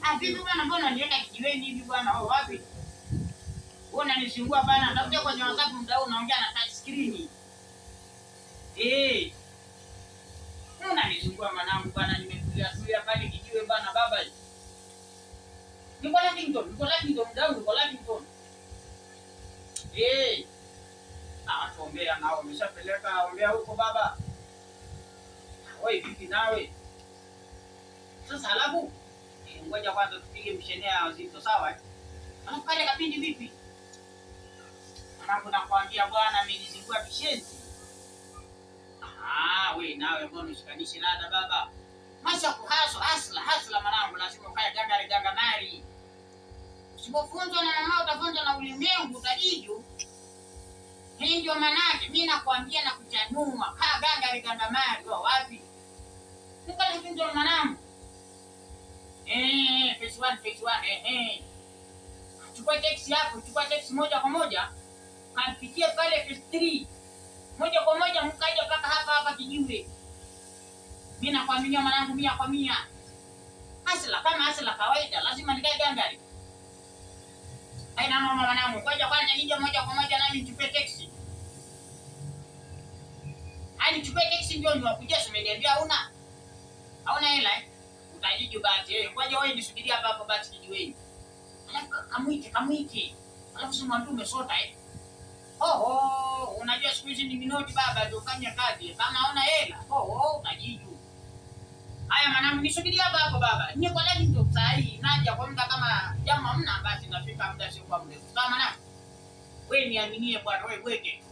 Ah, vipi bwana, mbona unaniweka kijiweni hivi bwana? Oh, wapi? Wewe unanisumbua bana. Tafuta kwenye WhatsApp muda huu unaongea na touch screen. Eh. Wewe unanisumbua mwanangu bwana, nimetulia tulia pale kijiwe bana baba. Niko Lavington, niko Lavington muda huu, niko Lavington. Eh. Ah, watu ombea nao, umeshapeleka ombea huko baba. Wewe vipi nawe? Sasa halafu ngoja kwanza tupige mshenea wazito, sawa eh? Alafu kale kapindi vipi? Mwanangu nakwambia bwana amenizingua kishenzi. Ah, we nawe mbona ushikanishe lada baba? Masha kuhaso hasla hasla mwanangu, lazima ukae gangari gangamari. Usipofunzwa na mama utafunzwa na ulimwengu utajiju. Hii ndio manake mimi nakwambia na kuchanua. Kaa gangari gangamari wa wapi? Niko ndio mwanangu. Eh, phase one, phase one, eh. Chukua teksi yako, chukua teksi moja kwa moja, kampitie pale phase 3. Moja kwa moja mkaja mpaka hapa hapa kijiwe. Mimi nakwambia mwanangu mia kwa mia. Hasla kama hasla kawaida, lazima nikae gangari. Haina mama mwanangu, ngoja kwanza nije moja kwa moja nami nichukue teksi. Hadi nichukue teksi ndio niwakujia, si umeniambia hauna. Hauna hela eh? Utajiju basi eh. Ngoja wewe nisubirie hapa hapo basi kijiweni. Alafu kamwite kamwite. Alafu si mwambie umesota eh. Oho, unajua siku hizi ni minoti baba ndio fanya kazi. Kama hauna hela, oho, utajiju. Haya mwanangu nisubirie hapa hapo baba. Nye kwa leo ndio saa hii naja kwa muda kama jamaa hamna basi nafika muda sio kwa mrefu. Sawa mwanangu? Wewe niaminie bwana, wewe bweke.